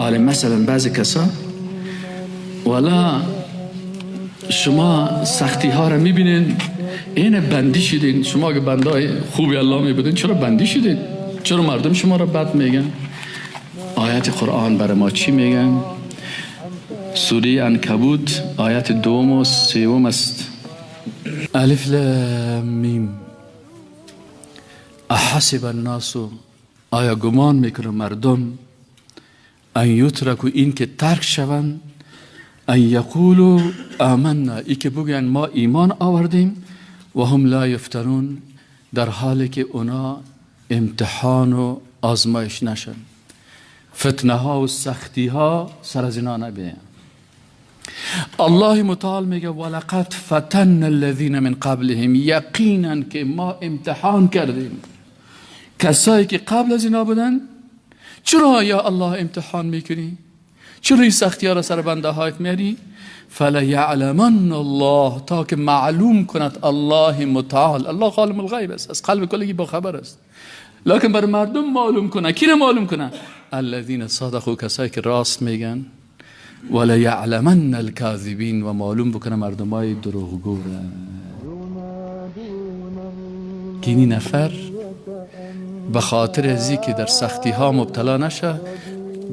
آره مثلا بعضی کسا والا شما سختی ها را میبینین، این بندی شدین. شما که بندای خوبی الله میبودین چرا بندی شدین؟ چرا مردم شما را بد میگن؟ آیت قرآن برای ما چی میگن؟ سوره عنکبوت آیت 2 و 3 است. الف لام میم. احسب الناس، آیا گمان میکنه مردم ان یترکو، این که ترک شوند، ان یقولوا آمنا، ای که بگن ما ایمان آوردیم، و هم لا یفتنون، در حالی که اونا امتحان و آزمایش نشن، فتنه ها و سختی ها سر از اینا نبیان. الله متعال میگه ولقد فتن الذین من قبلهم، یقینا که ما امتحان کردیم کسایی که قبل از اینا بودن. چرا یا الله امتحان میکنی؟ چرا این سختی ها را سر بنده هایت میاری؟ فلیعلمن الله، تا که معلوم کند الله متعال. الله عالم الغیب است، از قلب کلگی با خبر است، لکن بر مردم معلوم کنه. کی را معلوم کنه؟ الذین صدقوا، کسایی که راست میگن، ولیعلمن الکاذبین، و معلوم بکنه مردمای دروغگو را. که نفر به خاطر ازی که در سختی ها مبتلا نشه،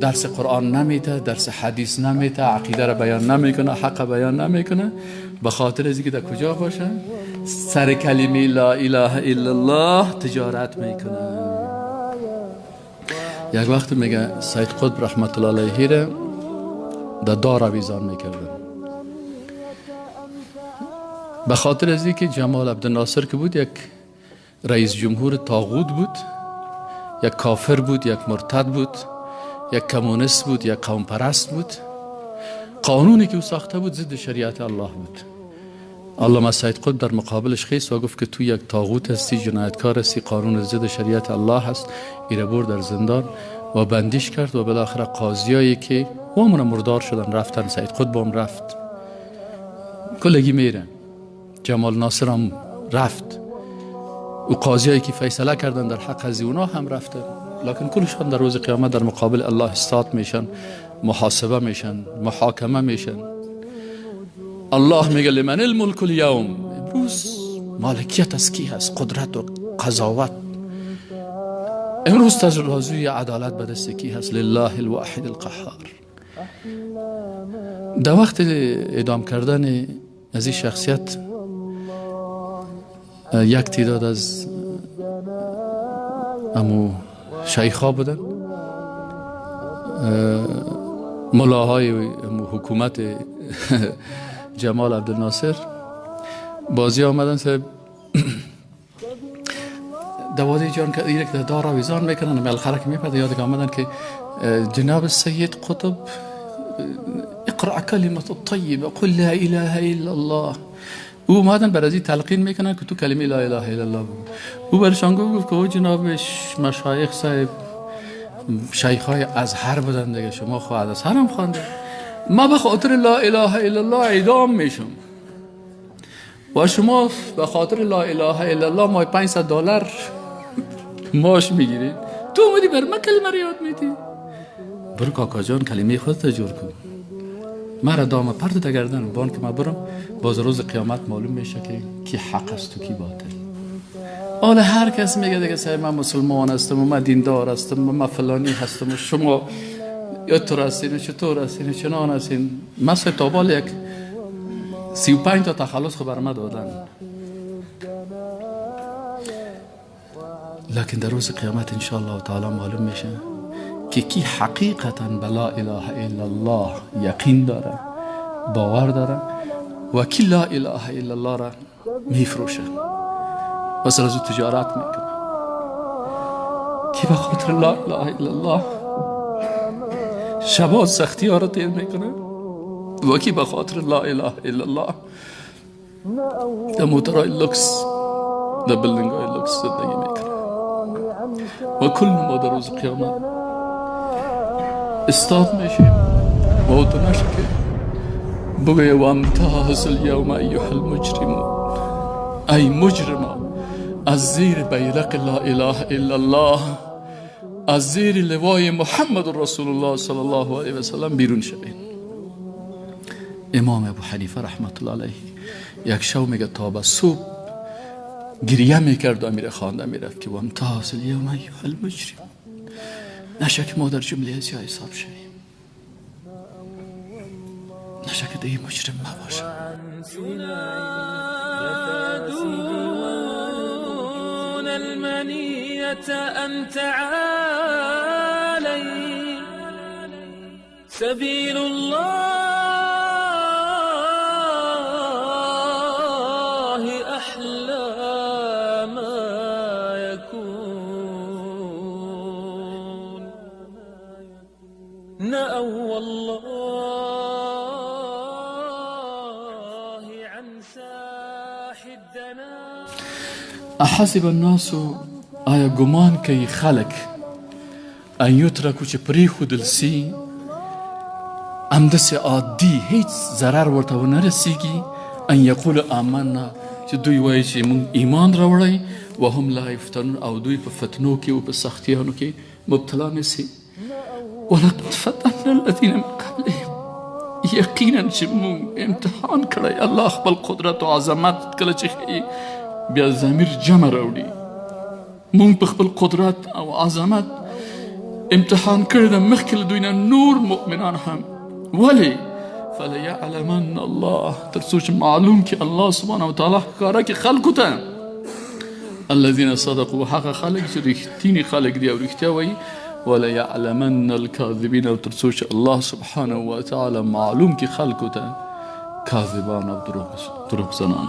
درس قرآن نمیده، درس حدیث نمیده، عقیده را بیان نمیکنه، حق بیان نمیکنه، به خاطر ازی که در کجا باشه؟ سر کلمه لا اله الا الله تجارت میکنه. یک وقت میگه سید قطب رحمت الله علیه را در دار آویزان میکردن، به خاطر ازی که جمال عبدالناصر که بود یک رئیس جمهور طاغوت بود، یک کافر بود، یک مرتد بود، یک کمونیست بود، یک قوم پرست بود. قانونی که او ساخته بود ضد شریعت الله بود. علامه سید قطب در مقابلش خیست و گفت که تو یک طاغوت هستی، جنایتکار هستی، قانون ضد شریعت الله هست. ایره برد در زندان و بندیش کرد و بالاخره قاضیایی که همون مردار شدن رفتن، سید قطب هم رفت، کلگی میرن، جمال ناصر هم رفت، و قاضیایی که فیصله کردن در حق از اونا هم رفتن، لکن کلشان در روز قیامت در مقابل الله استاد میشن، محاسبه میشن، محاکمه میشن. الله میگه لمن الملک اليوم، امروز مالکیت از کی هست؟ قدرت و قضاوت امروز تجرازوی عدالت به دست کی هست؟ لله الواحد القهار. در وقت اعدام کردن از این شخصیت یک تعداد از امو شیخا بودن، ملاهای حکومت جمال عبدالناصر، بازی آمدن سه دوادی جان که ایرک در دار آویزان میکنن، بالاخره که میپرده یاد آمدن که جناب سید قطب اقرأ کلمة الطیبة قل لا اله الا الله. او اومدن بر از این تلقین میکنن که تو کلمه لا اله الا الله بگو. او برشان گفت که او جناب مشایخ صاحب، شیخ های ازهر بودن دیگه، شما خو ازهر هم خوانده، ما به خاطر لا اله الا الله اعدام میشم و شما به خاطر لا اله الا الله ما $500 ماش میگیرید، تو اومدی بر من کلمه رو یاد میدی؟ برو کاکا جان کلمه خودت جور کن، مرا دام پرد گردن بان که ما برم، باز روز قیامت معلوم میشه که کی حق است و کی باطل. حالا هر کس میگه دیگه سعی من مسلمان هستم و من دیندار هستم و من فلانی هستم و شما یا تو هستین و چطور هستین و چنان هستین. من سه تابال یک 35 تا تخلص خو بر من دادن، لکن در روز قیامت انشاءالله تعالی معلوم میشه که کی حقیقتا به لا اله الا الله یقین داره، باور داره، و کی لا اله الا الله را میفروشه و سر از او تجارت میکنه. کی به خاطر لا اله الا الله شبا سختی ها را تیر میکنه و کی به خاطر لا اله الا الله در موترهای لوکس، در building های لوکس زندگی میکنه. و کل ما در روز قیامت استاد میشیم و او تو نشه که بگویه و امتاز الیوم ایها المجرمون، ای مجرمان از زیر بیرق لا اله الا الله از زیر لوای محمد رسول الله صلی الله علیه و سلم بیرون شوین. امام ابو حنیفه رحمت الله علیه یک شو میگه تا به صبح گریه میکرد و امیر خوانده میرفت که وامتاز الیوم ایها المجرم، نشه که ما در جمله از یا حساب شویم، نشه که دیگه مجرم مباشم. ينادون المنية أن تعالي سبيل الله أحلى ما يكون نأوى الله عن ساح الدنا. احسب الناس، آیا ګمان کوي خلک ان یترکو چې پرېښودل سي، همداسې عادي هیڅ ضرر ورته ونه رسیږي، ان یقول آمنا، چې دوی وایي چې موږ ایمان راوړی، وهم لا یفتنون، او دوی په فتنو کې او په سختیانو کې مبتلا نه سي. ولقد فتنا الذین من قبلهم، یقینا چې موږ امتحان کړی. الله خپل قدرت او عظمت کله چې ښیي بیا ضمیر جمع راوړي. موږ په خپل قدرت او عظمت امتحان کړی ده مخکې له دوی نه نور مؤمنان هم. ولې؟ فلیعلمن الله، تر څو چې معلوم کړي الله سبحانه وتعالی ښکاره کړي خلکو ته الذین صدقوا، هغه خلک چې رښتیني خلک دي او رښتیا وایي، وليعلمن الكاذبین، او تر څو چې الله سبحانه وتعالی معلوم کړي خلکو ته کاذبان او دروغجنان.